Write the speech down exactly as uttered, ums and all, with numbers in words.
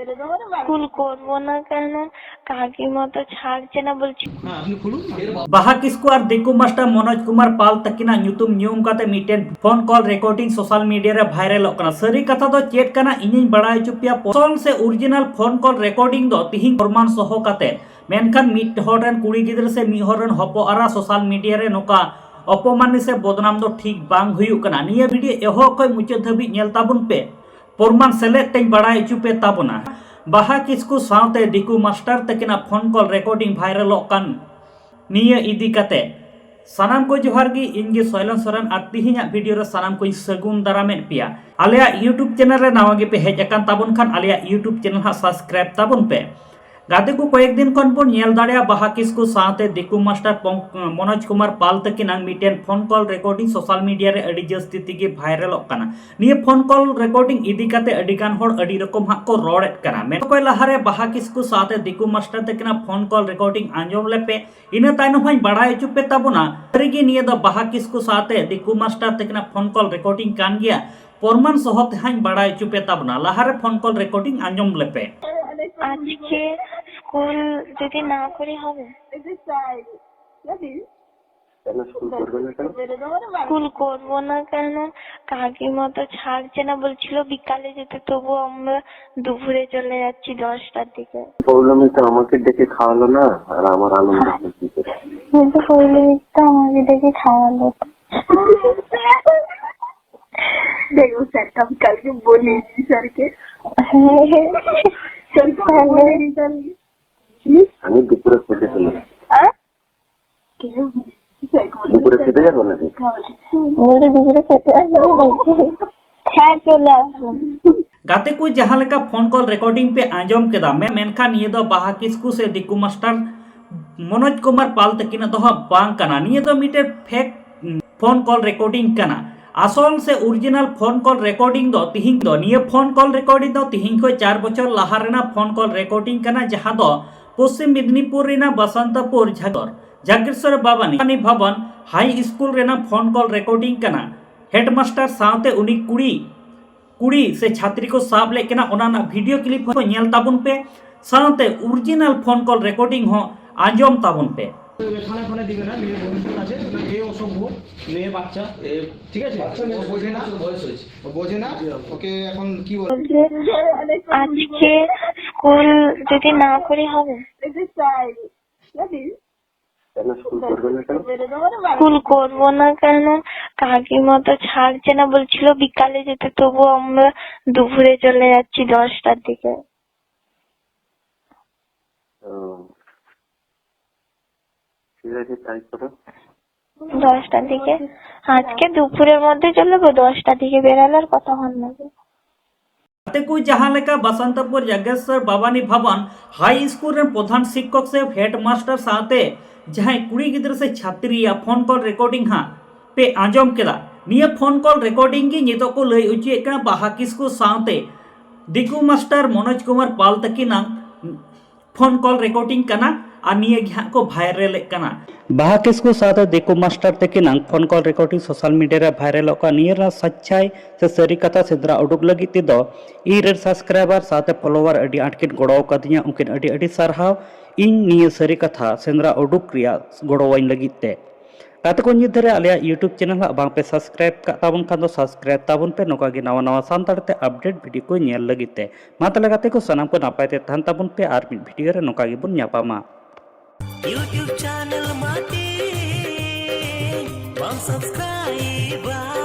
School করব না কেন? কাকিমা তো ছাড়ছে না, বলছি। ᱵᱟᱦᱟ ᱠᱤᱥᱠᱩ ᱟᱨ ᱫᱤᱠᱩ ᱢᱟᱥᱴᱟᱨ ᱢᱚᱱᱳᱡᱽ ᱠᱩᱢᱟᱨ ᱯᱟᱞ ᱛᱟᱹᱠᱤᱱᱟᱜ ᱧᱩᱛᱩᱢ ᱧᱩᱢ ᱠᱟᱛᱮ ᱢᱤᱫᱴᱮᱱ phone call recording social media ᱨᱮ ᱵᱷᱟᱭᱨᱟᱞᱚᱜ ᱠᱟᱱᱟ᱾ ᱥᱟᱹᱨᱤ ᱠᱟᱛᱷᱟ ᱫᱚ ᱪᱮᱫ ᱠᱟᱱᱟ, ᱤᱧᱤᱧ ᱵᱟᱲᱟᱭ ᱦᱚᱪᱚ ᱯᱮᱭᱟ᱾ ᱯᱚᱥᱚᱞ ᱥᱮ ᱚᱨᱤᱡᱤᱱᱟᱞ ᱯᱷᱳᱱ ᱠᱚᱞ ᱨᱮᱠᱚᱨᱰᱤᱝ ᱫᱚ ᱛᱤᱦᱤᱧ ᱯᱨᱚᱢᱟᱱ ᱥᱚᱦᱚ ᱠᱟᱛᱮ, ᱢᱮᱱᱠᱷᱟᱱ ᱢᱤᱫ ᱦᱚᱲ ᱨᱮᱱ ᱠᱩᱲᱤ ᱜᱤᱫᱽᱨᱟᱹ ᱥᱮ ᱢᱤᱫ ᱦᱚᱲ ᱨᱮᱱ ᱦᱚᱯᱚᱱ ᱮᱨᱟ ᱥᱳᱥᱟᱞ ᱢᱤᱰᱤᱭᱟ ᱨᱮ ᱱᱚᱝᱠᱟ ᱚᱯᱚᱢᱟᱱᱤ ᱥᱮ ᱵᱚᱫᱱᱟᱢ ᱫᱚ ᱴᱷᱤᱠ ᱵᱟᱝ ᱦᱩᱭᱩᱜ ᱠᱟᱱᱟ᱾ ᱱᱤᱭᱟᱹ ᱵᱷᱤᱰᱤᱭᱳ ᱮᱦᱚᱵ ᱠᱷᱚᱱ ᱢᱩᱪᱟᱹᱫ ᱫᱷᱟᱹᱵᱤᱡ ᱧᱮᱞ ᱛᱟᱵᱚᱱ ᱯᱮ᱾ ᱯᱨᱚᱢᱟᱱ ᱥᱮᱞᱮᱫ ᱛᱮᱧ ᱵᱟᱲᱟᱭ ᱦᱚᱪᱚ ᱯᱮ ᱛᱟᱵᱚᱱᱟ᱾ ᱵᱟᱦᱟ ᱠᱤᱥᱠᱩ ᱥᱟᱶᱛᱮ ᱫᱤᱠᱩ ᱢᱟᱥᱴᱟᱨ ᱛᱟᱹᱠᱤᱱᱟᱜ ᱯᱷᱳᱱ ᱠᱚᱞ ᱨᱮᱠᱚᱨᱰᱤᱝ ᱵᱷᱟᱭᱨᱟᱞᱚᱜ ᱠᱟᱱ ᱱᱤᱭᱟᱹ ᱤᱫᱤ ᱠᱟᱛᱮ ᱥᱟᱱᱟᱢ ᱠᱚ ᱡᱚᱦᱟᱨ ᱜᱮ᱾ ᱤᱧ ᱜᱮ ᱥᱚᱭᱞᱚᱱ ᱥᱚᱨᱮᱱ ᱟᱨ ᱛᱤᱦᱤᱧᱟᱜ ᱵᱷᱤᱰᱤᱭᱳ ᱨᱮ ᱥᱟᱱᱟᱢ ᱠᱚᱧ ᱥᱟᱹᱜᱩᱱ ᱫᱟᱨᱟᱢᱮᱫ ᱯᱮᱭᱟ᱾ ᱟᱞᱮᱭᱟᱜ YouTube ᱪᱮᱱᱮᱞ ᱨᱮ ᱱᱟᱣᱟ ᱜᱮᱯᱮ ᱦᱮᱡ ᱟᱠᱟᱱ ᱛᱟᱵᱚᱱ ᱠᱷᱟᱱ ᱟᱞᱮᱭᱟᱜ YouTube ᱪᱮᱱᱮᱞ ᱦᱟᱸᱜ ᱥᱟᱵᱥᱠᱨᱟᱭᱤᱵ ᱛᱟᱵᱚᱱ ᱯᱮ᱾ ᱜᱟᱛᱮ ᱠᱚ, ᱠᱚᱭᱮᱠ ᱫᱤᱱ ᱠᱷᱚᱱ ᱵᱚᱱ ᱧᱮᱞ ᱫᱟᱲᱮᱭᱟᱜᱼᱟ ᱵᱟᱦᱟ ᱠᱤᱥᱠᱩ ᱥᱟᱶᱛᱮ ᱫᱤᱠᱩ ᱢᱟᱥᱴᱟᱨ ᱯᱚᱝ-, ᱢᱚᱱᱳᱡᱽ ᱠᱩᱢᱟᱨ ᱯᱟᱞ ᱛᱟᱹᱠᱤᱱᱟᱜ ᱢᱤᱫᱴᱮᱱ phone call recording social media ᱨᱮ ᱟᱹᱰᱤ ᱡᱟᱹᱥᱛᱤ ᱛᱮᱜᱮ ᱵᱷᱟᱭᱨᱟᱞᱚᱜ ᱠᱟᱱᱟ᱾ ᱱᱤᱭᱟᱹ ᱯᱷᱳᱱ ᱠᱚᱞ ᱨᱮᱠᱚᱨᱰᱤᱝ ᱤᱫᱤ ᱠᱟᱛᱮ ᱟᱹᱰᱤ ᱜᱟᱱ ᱦᱚᱲ ᱟᱹᱰᱤ ᱨᱚᱠᱚᱢ ᱦᱟᱸᱜ ᱠᱚ ᱨᱚᱲᱮᱫ ᱠᱟᱱᱟ᱾ ᱢᱮᱱ ᱚᱠᱚᱭ ᱞᱟᱦᱟᱨᱮ ᱵᱟᱦᱟ ᱠᱤᱥᱠᱩ ᱥᱟᱶᱛᱮ ᱫᱤᱠᱩ ᱢᱟᱥᱴᱟᱨ ᱛᱟᱹᱠᱤᱱᱟᱜ ᱯᱷᱳᱱ ᱠᱚᱞ ᱨᱮᱠᱚᱨᱰᱤᱝ ᱟᱸᱡᱚᱢ ᱞᱮᱯᱮ, ᱤᱱᱟᱹ ᱛᱟᱭᱱᱚᱢ ᱦᱚᱸᱧ ᱵᱟᱲᱟᱭ ᱦᱚᱪᱚ ᱯᱮ ᱛᱟᱵᱚᱱᱟ᱾ ᱥᱟᱹᱨᱤᱜᱮ ᱱᱤᱭᱟᱹ ᱫᱚ ᱵᱟᱦᱟ ᱠᱤᱥᱠᱩ ᱥᱟᱶᱛᱮ ᱫᱤᱠᱩ ᱢᱟᱥᱴᱟᱨ ᱛᱟᱹᱠᱤᱱᱟᱜ ᱯᱷᱳᱱ ᱠᱚᱞ ᱨᱮᱠᱚᱨᱰᱤᱝ ᱠᱟᱱ ᱜᱮᱭᱟ, ᱯᱨᱚᱢᱟᱱ ᱥᱚᱦᱚ ᱛᱮᱦᱟᱸᱧ ᱵᱟᱲᱟᱭ ᱦᱚᱪᱚ ᱯᱮ ᱛᱟᱵᱚᱱᱟ᱾ ᱞᱟᱦᱟᱨᱮ ᱯᱷᱳᱱ ᱠᱚᱞ ᱨᱮᱠᱚᱨᱰᱤᱝ ᱟᱸᱡᱚᱢ ᱞᱮᱯᱮ᱾ আজকে স্কুল যদি না করি হবে? কেন স্কুল করবে না কেন? স্কুল করব না কেন? কাকিমা তো ছাড়ছে না, বলছিল বিকালে যেতে, তবুও আমরা দুপুরে চলে যাচ্ছি দশটার দিকে। পৌলমী তো আমাকে ডেকে খাওয়ালো না, আর আমার আনন্দ হয় কি করে? কিন্তু পৌলমী তো আমাকে ডেকে খাওয়ালো। দেখো স্যার, আমি কালকে বলি স্যারকে। স্যারকে বলে দিতাম। আমি দুপুরে খেতে চলে। দুপুরে খেতে যাবো নাকি? বলতে দুপুরে খেতে আসবো বলছি। হ্যাঁ, চলে আসুন। ᱜᱟᱛᱮ ᱠᱚ, ᱡᱟᱦᱟᱸ ᱞᱮᱠᱟ ᱯᱷᱳᱱ ᱠᱚᱞ ᱨᱮᱠᱚᱨᱰᱤᱝ ᱯᱮ ᱟᱸᱡᱚᱢ ᱠᱮᱫᱟ, ᱢᱮ-, ᱢᱮᱱᱠᱷᱟᱱ ᱱᱤᱭᱟᱹ ᱫᱚ ᱵᱟᱦᱟ ᱠᱤᱥᱠᱩ ᱥᱮ ᱫᱤᱠᱩ ᱢᱟᱥᱴᱟᱨ ᱢᱚᱱᱳᱡᱽ ᱠᱩᱢᱟᱨ ᱯᱟᱞ ᱛᱟᱹᱠᱤᱱᱟᱜ ᱫᱚ ᱦᱟᱸᱜ ᱵᱟᱝ ᱠᱟᱱᱟ᱾ ᱱᱤᱭᱟᱹ ᱫᱚ ᱢᱤᱫᱴᱮᱱ ᱯᱷᱮᱠ ᱯᱷᱳᱱ ᱠᱚᱞ ᱨᱮᱠᱚᱨᱰᱤᱝ ᱠᱟᱱᱟ᱾ ᱟᱥᱚᱞ ᱥᱮ ᱚᱨᱤᱡᱤᱱᱟᱞ ᱯᱷᱳᱱ ᱠᱚᱞ ᱨᱮᱠᱚᱨᱰᱤᱝ ᱫᱚ ᱛᱤᱦᱤᱧ ᱫᱚ, ᱱᱤᱭᱟᱹ ᱯᱷᱳᱱ ᱠᱚᱞ ᱨᱮᱠᱚᱨᱰᱤᱝ ᱫᱚ ᱛᱤᱦᱤᱧ ᱠᱷᱚᱱ ᱪᱟᱨ ᱵᱚᱪᱷᱚᱨ ᱞᱟᱦᱟ ᱨᱮᱱᱟᱜ ᱯᱷᱳᱱ ᱠᱚᱞ ᱨᱮᱠᱚᱨᱰᱤᱝ ᱠᱟᱱᱟ, ᱡᱟᱦᱟᱸ ᱫᱚ ᱯᱚᱥᱪᱤᱢ ᱢᱮᱫᱽᱱᱤᱯᱩᱨ ᱨᱮᱱᱟᱜ ᱵᱟᱥᱟᱱᱛᱟᱯᱩᱨ ᱡᱷᱟᱜᱚᱨ ᱡᱟᱜᱽᱨᱮᱥᱣᱚᱨ ᱵᱟᱵᱟᱱᱤ ᱵᱷᱚᱵᱚᱱ ᱦᱟᱭ ᱥᱠᱩᱞ ᱨᱮᱱᱟᱜ ᱯᱷᱳᱱ ᱠᱚᱞ ᱨᱮᱠᱚᱨᱰᱤᱝ ᱠᱟᱱᱟ᱾ ᱦᱮᱰᱢᱟᱥᱴᱟᱨ ᱥᱟᱶᱛᱮ ᱩᱱᱤ ᱠᱩᱲᱤ ᱠᱩᱲᱤ ᱥᱮ ᱪᱷᱟᱛᱨᱤ ᱠᱚ ᱥᱟᱵ ᱞᱮᱫ ᱠᱤᱱᱟ, ᱚᱱᱟ ᱨᱮᱱᱟᱜ ᱵᱷᱤᱰᱤᱭᱳ ᱠᱞᱤᱯ ᱦᱚᱸ ᱧᱮᱞ ᱛᱟᱵᱚᱱ ᱯᱮ, ᱥᱟᱶᱛᱮ ᱚᱨᱤᱡᱤᱱᱟᱞ ᱯᱷᱳᱱ ᱠᱚᱞ ᱨᱮᱠᱚᱨᱰᱤᱝ ᱦᱚᱸ ᱟᱸᱡᱚᱢ ᱛᱟᱵᱚᱱ ᱯᱮ᱾ থানায় ফোনে দিবে না, মেয়ে বন্ধু আছে, মেয়ে অসভ্য, মেয়ে বাচ্চা, ঠিক আছে? ও বোঝে না, বয়স হয়েছে। ও বোঝে না। ওকে এখন কি বল? আজকে স্কুল যদি না করি হবে? স্কুল করবো না কেন? কাকিমা তো ছাড়ছে না, বলছিল বিকালে যেতে, তবুও আমরা দুপুরে চলে যাচ্ছি দশটার দিকে। ঠিক আছে, তাই করো। দশটার দিকে। আজকে দুপুরের মধ্যে চলে যাবো, দশটা থেকে বেরালে আর কথা ভালো লাগে। ᱜᱟᱛᱮ ᱠᱚ, ᱡᱟᱦᱟᱸ ᱞᱮᱠᱟ ᱵᱟᱥᱟᱱᱛᱟᱯᱩᱨ ᱡᱟᱜᱮᱥᱣᱚᱨ ᱵᱷᱟᱵᱟᱱᱤ ᱵᱷᱚᱵᱚᱱ ᱦᱟᱭ ᱥᱠᱩᱞ ᱨᱮᱱ ᱯᱨᱚᱫᱷᱟᱱ ᱥᱤᱠᱠᱷᱚᱠ ᱥᱮ ᱦᱮᱰ ᱢᱟᱥᱴᱟᱨ ᱥᱟᱶᱛᱮ ᱡᱟᱦᱟᱸᱭ ᱠᱩᱲᱤ ᱜᱤᱫᱽᱨᱟᱹ ᱥᱮ ᱪᱷᱟᱛᱨᱤᱭᱟᱜ ᱯᱷᱳᱱ ᱠᱚᱞ ᱨᱮᱠᱚᱨᱰᱤᱝ ᱦᱟᱸᱜ ᱯᱮ ᱟᱸᱡᱚᱢ ᱠᱮᱫᱟ, ᱱᱤᱭᱟᱹ ᱯᱷᱳᱱ ᱠᱚᱞ ᱨᱮᱠᱚᱨᱰᱤᱝ ᱜᱮ ᱱᱤᱛᱚᱜ ᱠᱚ ᱞᱟᱹᱭ ᱚᱪᱚᱭᱮᱫ ᱠᱟᱱᱟ ᱵᱟᱦᱟ ᱠᱤᱥᱠᱩ ᱥᱟᱶᱛᱮ ᱫᱤᱠᱩ ᱢᱟᱥᱴᱟᱨ ᱢᱚᱱᱳᱡᱽ ᱠᱩᱢᱟᱨ ᱯᱟᱞ ᱛᱟᱹᱠᱤᱱᱟᱜ ᱯᱷᱳᱱ ᱠᱚᱞ ᱨᱮᱠᱚᱨᱰᱤᱝ ᱠᱟᱱᱟ ᱟᱨ ᱱᱤᱭᱟᱹ ᱜᱮ ᱦᱟᱸᱜ ᱠᱚ ᱵᱷᱟᱭᱨᱟᱞᱮᱫ ᱠᱟᱱᱟ᱾ ᱵᱟᱦᱟ ᱠᱤᱥᱠᱩ ᱥᱟᱶᱛᱮ ᱫᱤᱠᱩ ᱢᱟᱥᱴᱟᱨ ᱛᱟᱹᱠᱤᱱᱟᱜ phone call recording social media ᱨᱮ ᱵᱷᱟᱭᱨᱟᱞᱚᱜ ᱠᱟᱱᱟ᱾ ᱱᱤᱭᱟᱹ ᱨᱮᱱᱟᱜ ᱥᱟᱪᱪᱟᱭ ᱥᱮ ᱥᱟᱹᱨᱤ ᱠᱟᱛᱷᱟ ᱥᱮᱸᱫᱽᱨᱟ ᱩᱰᱩᱠ ᱞᱟᱹᱜᱤᱫ ᱛᱮᱫᱚ ᱤᱧ ᱨᱮᱱ ᱥᱟᱵᱥᱠᱨᱟᱭᱵᱟᱨ ᱥᱟᱶᱛᱮ ᱯᱷᱚᱞᱳᱣᱟᱨ ᱟᱹᱰᱤ ᱟᱸᱴ ᱠᱤᱱ ᱜᱚᱲᱚ ᱟᱠᱟᱫᱤᱧᱟ, ᱩᱱᱠᱤᱱ ᱟᱹᱰᱤ ᱟᱹᱰᱤ ᱥᱟᱨᱦᱟᱣ ᱤᱧ ᱱᱤᱭᱟᱹ ᱥᱟᱹᱨᱤ ᱠᱟᱛᱷᱟ ᱥᱮᱸᱫᱽᱨᱟ ᱩᱰᱩᱠ ᱨᱮᱭᱟᱜ ᱜᱚᱲᱚᱣᱟᱹᱧ ᱞᱟᱹᱜᱤᱫ ᱛᱮ᱾ ᱜᱟᱛᱮ ᱠᱚ, ᱱᱤᱛ ᱫᱷᱟᱹᱨᱤᱡ ᱟᱞᱮᱭᱟᱜ YouTube ᱪᱮᱱᱮᱞ ᱦᱟᱸᱜ ᱵᱟᱝ ᱯᱮ ᱥᱟᱵᱥᱠᱨᱟᱭᱤᱵ ᱠᱟᱜ ᱛᱟᱵᱚᱱ ᱠᱷᱟᱱ ᱫᱚ ᱥᱟᱵᱥᱠᱨᱟᱭᱤᱵ ᱛᱟᱵᱚᱱ ᱯᱮ᱾ ᱱᱚᱝᱠᱟ ᱜᱮ ᱱᱟᱣᱟ ᱱᱟᱣᱟ ᱥᱟᱱᱛᱟᱲ ᱛᱮ ᱟᱯᱰᱮᱴ ᱵᱷᱤᱰᱤᱭᱳ ᱠᱚ ᱧᱮᱞ ᱞᱟᱹᱜᱤᱫ ᱛᱮ᱾ ᱢᱟ ᱛᱟᱦᱞᱮ ᱜᱟᱛᱮ ᱠᱚ, ᱥᱟᱱᱟᱢ ᱠᱚ ᱱᱟᱯᱟᱭ ᱛᱮ ᱛᱟᱦᱮᱱ ᱛᱟᱵᱚᱱ ᱯᱮ, ᱟᱨ ᱢᱤᱫ ᱵᱷᱤᱰᱤᱭᱳ ᱨᱮ ᱱᱚᱝᱠᱟ ᱜᱮᱵᱚᱱ ᱧᱟᱯᱟᱢᱟ᱾ YouTube channel ᱢᱟᱹᱴᱤ ᱵᱟᱢ subscribe ᱟ?